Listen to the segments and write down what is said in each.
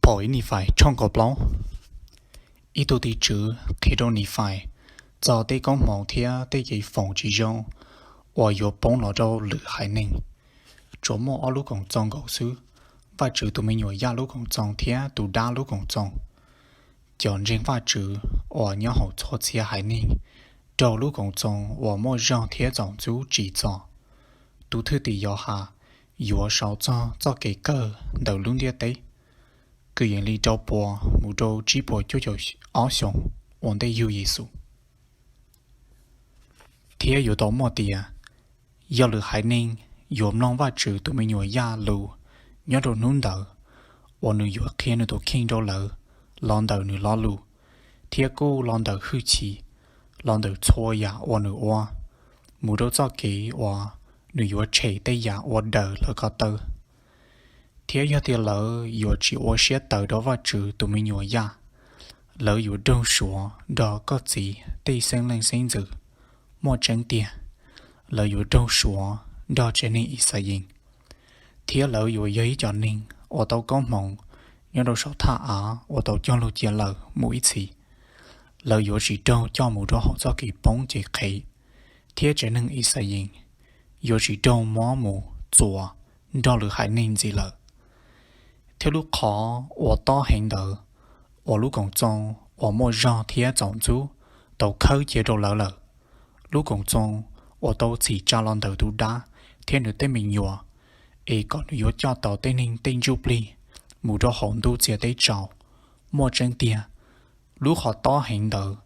Pom ib Nifais tshooj kaum plaub. Ib tug tim tswv qhia rau Nifais txog tej koob hmoov thiab tej kev foom tsis zoo uas yuav poob los rau lwm haiv neeg. Tsuas muaj ob lub koom txoos nkaus xwb, Vajtswv tus me nyuam Yaj lub koom txoos thiab tus dab lub koom txoos. Cov ntseeg Vajtswv uas nyob hauv txhua txhia haiv neeg raug lub koom txoos uas muaj zog thiab txaus ntxub tsim txom. Tus thwj tim Yauhas yuav sau txog txoj kev kawg ntawm lub ntiaj teb, kwv yees li rau puas mus rau tsib puas cuaj caum ob xyoos ua ntej yug Yexus. Thiab yuav tau muaj tias, yog lwm haiv neeg yuav mloog Vajtswv tus me nyuam Yaj lus nyob rau hnub ntawd, uas nws yuav qhia nws tus kheej rau lawv los ntawm nws lo lus, thiab kuj los ntawm hwj chim, los ntawm txhua yam uas nws ua, mus rau txoj kev uas nws yuav tshem tej yam uas daws lawv ko taw. Thiab yog tias lawv yuav tsis ua siab tawv rau Vajtswv tus me nyuam Yaj, lawv yuav raug suav nrog koj txiv tej xeeb leej xeeb ntxwv. Muaj tseeb tiag, lawv yuav raug suav nrog tsev neeg Ixayees, thiab lawv yuav yog ib co neeg uas tau koob hmoov nyob rau saum thaj av uas tau cog lus cia lawm mus ib txhis. Lawv yuav tsis raug coj mus rau hauv txoj kev poob cev qhev, thiab tsev neeg Ixayees yuav tsis raug muab mus txuas nrog lwm haiv neeg ntxiv lawm. Thiab lub qhov uas tob heev ntawd, uas lub koom txoos uas muaj zog thiab txaus ntxub tau khawb cia rau lawv lawm, lub koom txoos uas tau txhim tsa los ntawm tus dab thiab nws tej me nyuam, es kom nws yuav coj tau tej neeg tej ntsuj plig mus rau hauv ntuj txiag teb tsaus. Muaj tseeb tiag, lub qhov tob heev ntawd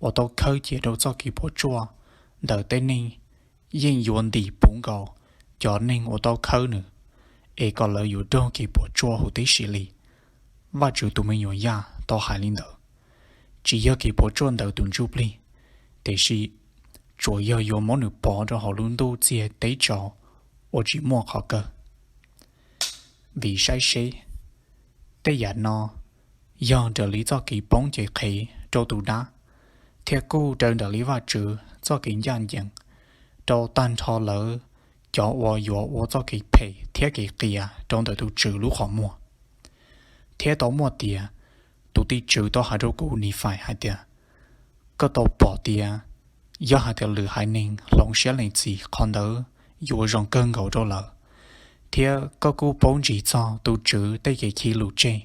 uas tau khawb cia rau txoj kev puas tsuaj ntawm tej neeg yeej yuav ntim puv nkaus cov neeg uas tau khawb nws, es kom lawv yuav raug kev puas tsuaj huv tib si li. Vajtswv tus me nyuam Yaj tau hais li ntawd. Tsis yog kev puas tsuaj ntawm tus ntsuj plig, tiam sis tsuas yog yuav muab nws pov rau hauv lub ntuj txiag teb tsaus uas tsis muaj qhov kawg. Vim saib seb, tej yam no yog raws li txoj kev poob cev qhev rau tus dab, thiab kuj raws nraim li Vajtswv txoj kev ncaj ncees rau tag nrho lawv cov uas yuav ua txoj kev phem thiab kev qias rau ntawm tus Tswv lub qhov muag. Thiab tau muaj tias tus tim tswv tau hais rau kuv Nifais hais tias, koj tau pom tias, yog hais tias lwm haiv neeg hloov siab lees txim, qhov ntawd yuav zoo kawg nkaus rau lawv. Thiab koj kuj paub ntsis txog tus Tswv tej kev khi lus tseg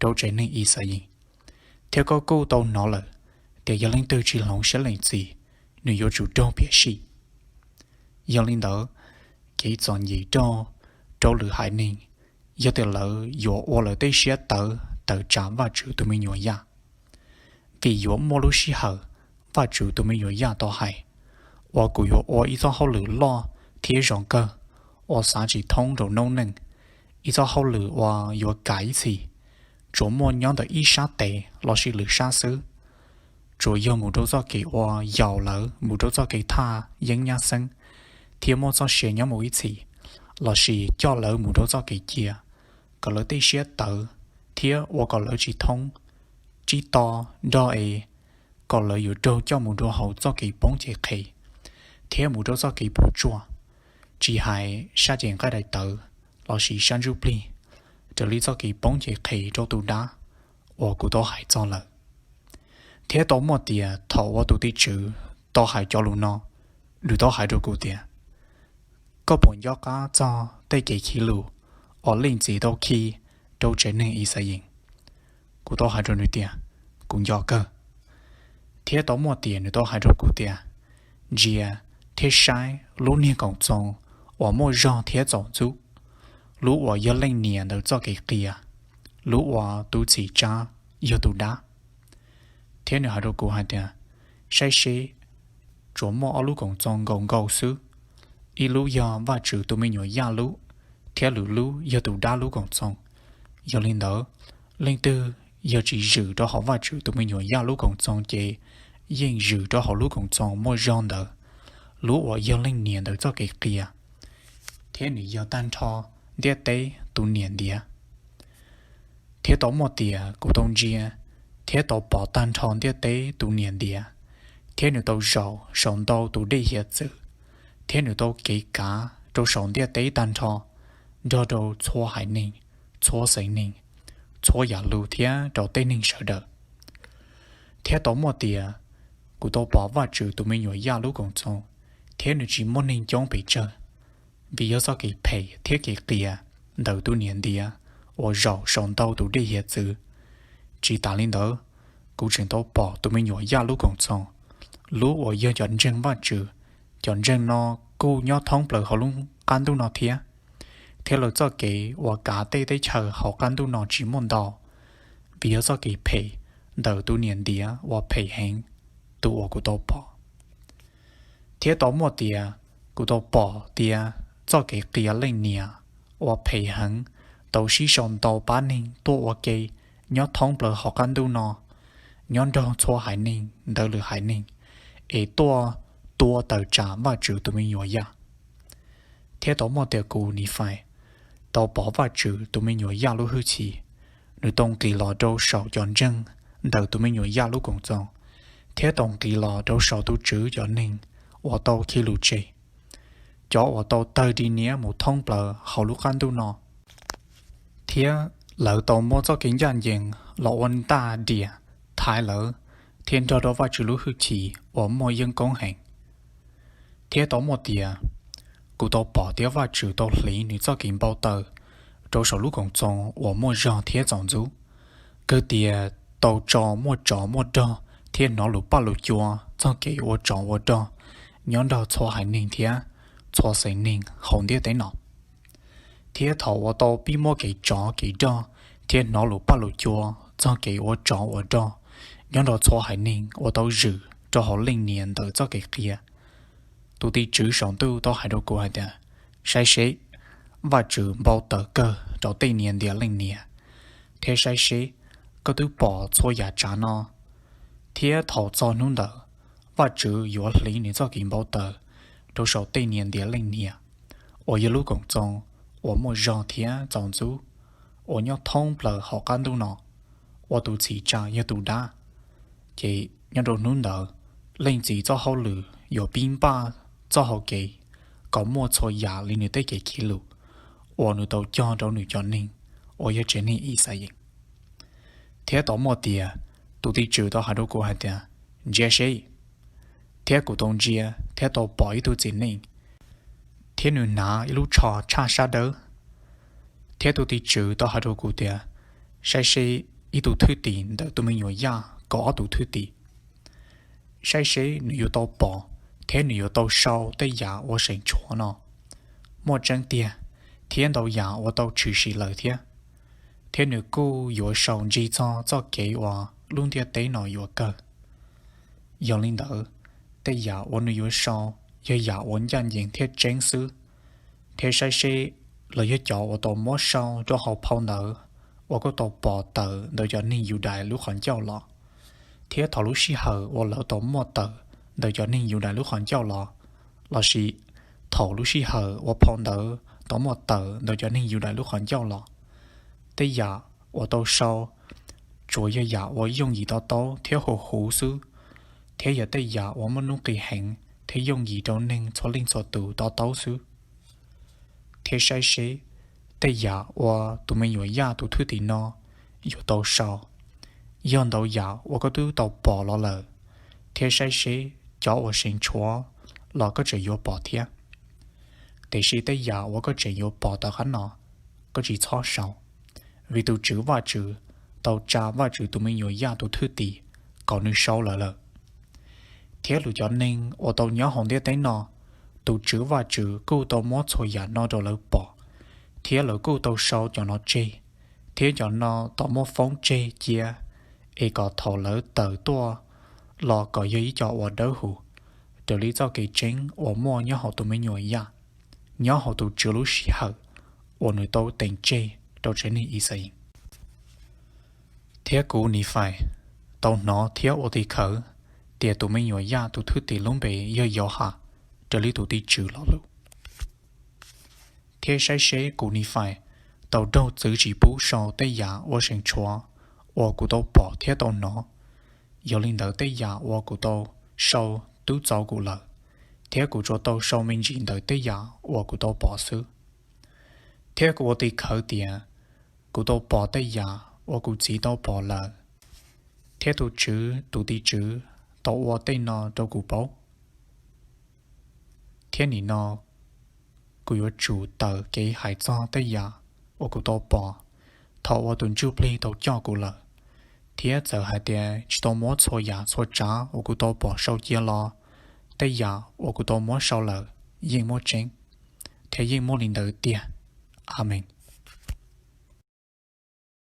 rau tsev neeg Ixayees, thiab koj kuj tau hnov lawm tias yog leej twg tsis hloov siab lees txim, nws yuav tsum raug piam sij. Yog li ntawd, kev txom nyem raug rau lwm haiv neeg yog tias lawv yuav ua lawv tej siab tawv tawm tsam Vajtswv tus me nyuam Yaj. Vim yuav muaj lub sij hawm Vajtswv tus me nyuam Yaj tau hais, uas kuv yuav ua ib txoj hauj lwm loj thiab zoo kawg uas xav tsis thoob rau noob neej, ib txoj hauj lwm uas yuav kav ib txhis, tsuas muaj nyob ntawm ib sab tes lossis lwm sab xwb. Tsuas yog mus rau txoj kev uas yaum lawv mus rau txoj kev thaj yeeb nyab xeeb thiab muaj txoj sia nyob mus ib txhis, lossis coj lawv mus rau txoj kev cia, kom lawv tej siab tawv thiab ua kom lawv tsis thoob, tsis to nrog es kom lawv yuav raug coj mus rau hauv txoj kev poob cev qhev thiab mus rau txoj kev puas tsuaj, tsis hais sab cev nqaij daim tawv lossis sab ntsuj plig, raws li txoj kev poob cev qhev rau tus dab uas kuv tau hais txog lawm. Thiab tau muaj tias thaum uas tus tim tswv tau hais cov lus no, nws tau hais rau kuv tias, koj puas nco qab txog tej kev khi lus uas leej txiv tau khi rau tsev neeg Ixayees? Kuv tau hais rau nws tias, kuv nco kawg. Thiab tau muaj tias nws tau hais rau kuv tias, ntsia thiab saib lub niag koom txoos uas muaj zog thiab txaus ntxub, lub uas yog leej niam ntawm txoj kev qias, lub uas tus txhim tsa yog tus dab. Thiab nws hais rau kuv hais tias, saib seb, tsuas muaj ob lub koom txoos nkaus nkaus xwb, ib lub yog Vajtswv tus me nyuam Yaj lub, thiab lwm lub yog tus dab lub koom txoos. Yog li ntawd, leej twg yog tsis zwm rau hauv Vajtswv tus me nyuam Yaj lub koom txoos ces yeej zwm rau hauv lub koom txoos muaj zog ntawd, lub uas yog leej niam ntawm txoj kev qias, thiab nws yog tag nrho ntiaj teb tus niam ntiav. Thiab tau muaj tias kuv tau ntsia thiab tau pom tag nrho ntiaj teb tus niam ntiav, thiab nws tau zaum saum ntau tus dej hiav txwv, thiab nws tau kev kav rau saum ntiaj teb tag nrho, nrog rau txhua haiv neeg, txhua xeem neeg, txhua yam lug thiab rau tej neeg sawv daws. Thiab tau muaj tias kuv tau pom Vajtswv tus me nyuam Yaj lub Koom Txoos, thiab nws tsis muaj neeg coob pes tsawg, vim yog txoj kev phem thiab kev qias ntawm tus niam ntiav uas zaum saum ntau tus dej hiav txwv. Tsis tas li ntawd, kuv tseem tau pom tus me nyuam Yaj lub Koom Txoos, lub uas yog cov ntseeg Vajtswv. Cov ntseeg no kuj nyob thoob plaws hauv lub qab ntuj no thiab, thiab lawv txoj kev uas kav tej teb chaws hauv qab ntuj no tsis muaj ntau, vim yog txoj kev phem ntawm tus niam ntiav uas phem heev, tus uas kuv tau pom. Thiab tau muaj tias kuv tau pom tias txoj kev qias leej niam uas phem heev tau sib sau ntau pab neeg tuaj ua ke nyob thoob plaws hauv qab ntuj no, nyob nrog txhua haiv neeg ntawm lwm haiv neeg, es tuaj tua tawm tsam Vajtswv tus me nyuam Yaj. Thiab tau muaj tias kuv, Nifais, tau pom Vajtswv tus me nyuam Yaj lub hwj chim, nws tau nqis los rau saum cov ntseeg ntawm tus me nyuam Yaj lub Koom Txoos, thiab tau nqis los rau saum tus Tswv cov neeg uas tau khi lus tseg, cov uas tau tawg ri niab mus thoob plaws hauv lub qab ntuj no, thiab lawv tau muab txoj kev ncaj ncees los ua ntaj riam thaiv lawv, thiab nrog rau Vajtswv lub hwj chim uas muaj yeeb koob heev. Thiab tau muaj tias kuv tau pom tias Vajtswv tau hliv nws txoj kev npau taws rau saum lub Koom Txoos uas muaj zog thiab txaus ntxub, kawg tias tau tso muaj tsov muaj rog thiab hnov lus paj lus cua txog kev ua tsov ua rog nyob nrog txhua haiv neeg thiab txhua xeem neeg hauv ntiaj teb no. Thiab thaum uas tau pib muab kev tsov kev rog thiab hnov lus paj lus cua txog kev ua tsov ua rog nyob nrog txhua haiv neeg uas tau zwm rau hauv leej niam ntawm txoj kev qias, tus tim tswv saum ntuj tau hais rau kuv hais tias, Saib seb, Vajtswv npau taws kawg rau tej niam ntiav leej niam, thiab saib seb, koj twb pom txhua yam tsav no, thiab thaum txog hnub ntawd, Vajtswv yuav hliv nws txoj kev npau taws rau saum tej niam ntiav leej niam uas yog lub Koom Txoos uas muaj zog thiab txaus ntxub uas nyob thoob plaws hauv qab ntuj no, uas tus txhim tsa yog tus dab. Ces nyob rau hnub ntawd, Leej Txiv txoj hauj lwm yuav pib npaj txoj hau kev kom muaj txhua yam li nws tej kev khi lus uas nws tau cog rau nws cov neeg uas yog tsev neeg Ixayees. Thiab tau muaj tias tus tim tswv tau hais rau kuv hais tias, Ntsia seb. Thiab kuv tau ntsia thiab tau pom ib tug txiv neej, thiab nws hnav ib lub tsho tshaj sab dawb. Thiab tus tim tswv tau hais rau kuv tias, Saib seb, ib tug thwj tim ntawm tus me nyuam Yaj kaum ob tug thwj tim. Saib seb, nws yuav tau pom thiab nws yuav tau sau tej yam uas seem tshuav no, muaj tseeb tiag, thiab ntau yam uas tau tshwm sim lawm thiab. Thiab nws kuj yuav sau ntsig txog txoj kev uas lub ntiaj teb no yuav kawg. Yog li ntawd, tej yam uas nws yuav sau yog yam uas ncaj ncees thiab tseeb xwb. Thiab saib seb, lawv yog cov uas tau muab sau rau hauv phau ntawv uas koj tau pom tawm ntawm cov neeg Yudais lub qhov ncauj los. Thiab thaum lub sij hawm uas lawv tau muab tawm ntawm cov neeg Yudais lub qhov ncauj los, lossis thaum lub sij hawm uas phau ntawv tau muab tawm ntawm cov neeg Yudais lub qhov ncauj los, tej yam uas tau sau tsuas yog yam uas yooj yim to taub thiab huv huv xwb, thiab yog tej yam uas muaj nuj nqis heev thiab yooj yim rau neeg txhua leej txhua tus to taub xwb. Thiab saib seb, tej yam uas tus me nyuam Yaj tus thwj tim no yuav tau sau, yog ntau yam uas koj twb tau pom los lawm. Thiab saib seb, cov uas seem tshuav los koj tseem yuav pom thiab. Tiam sis tej yam uas koj tseem yuav pom tom qab no, koj tsis txhob sau, vim tus Tswv Vajtswv tau tsa Vajtswv tus me nyuam Yaj tus thwj tim kom nws sau lawv lawm. Thiab lwm cov neeg uas tau nyob hauv ntiaj teb no, tus Tswv Vajtswv kuj tau muab txhua yam no rau lawv pom, thiab lawv kuj tau sau cov no tseg, thiab cov no tau muab foob tseg cia, es kom thaum lawv tawm tuaj los kom yog ib co uas dawb huv, raws li txoj kev tseeb uas muaj nyob hauv tus me nyuam Yaj, nyob hauv tus Tswv lub sij hawm uas nws tau teem tseg rau tsev neeg Ixayees. Thiab kuv, Nifais, tau hnov thiab ua tim khawv tias tus me nyuam Yaj tus thwj tim lub npe yog Yauhas, raws li tus tim tswv lo lus. Thiab saib seb, kuv, Nifais, tau raug txwv tsis pub sau tej yam uas seem tshuav uas kuv tau pom thiab tau hnov. Yog li ntawd, tej yam uas kuv tau sau twb txaus kuv lawm, thiab kuv tsuas tau sau me ntsis ntawm tej yam uas kuv tau pom xwb. Thiab kuv ua tim khawv tias kuv tau pom tej yam uas kuv txiv tau pom lawm, thiab tus Tswv tus tim tswv tau ua tej no rau kuv paub. Thiab nim no kuv yuav tsum tawm kev hais txog tej yam uas kuv tau pom thaum uas tus Ntsuj Plig tau coj kuv lawm, thiab txawm hais tias tsis tau muab txhua yam txhua tsav uas kuv tau pom sau cia los, tej yam uas kuv tau muab sau lawm yeej muaj tseeb, thiab yeej muaj li ntawd tiag. Amees.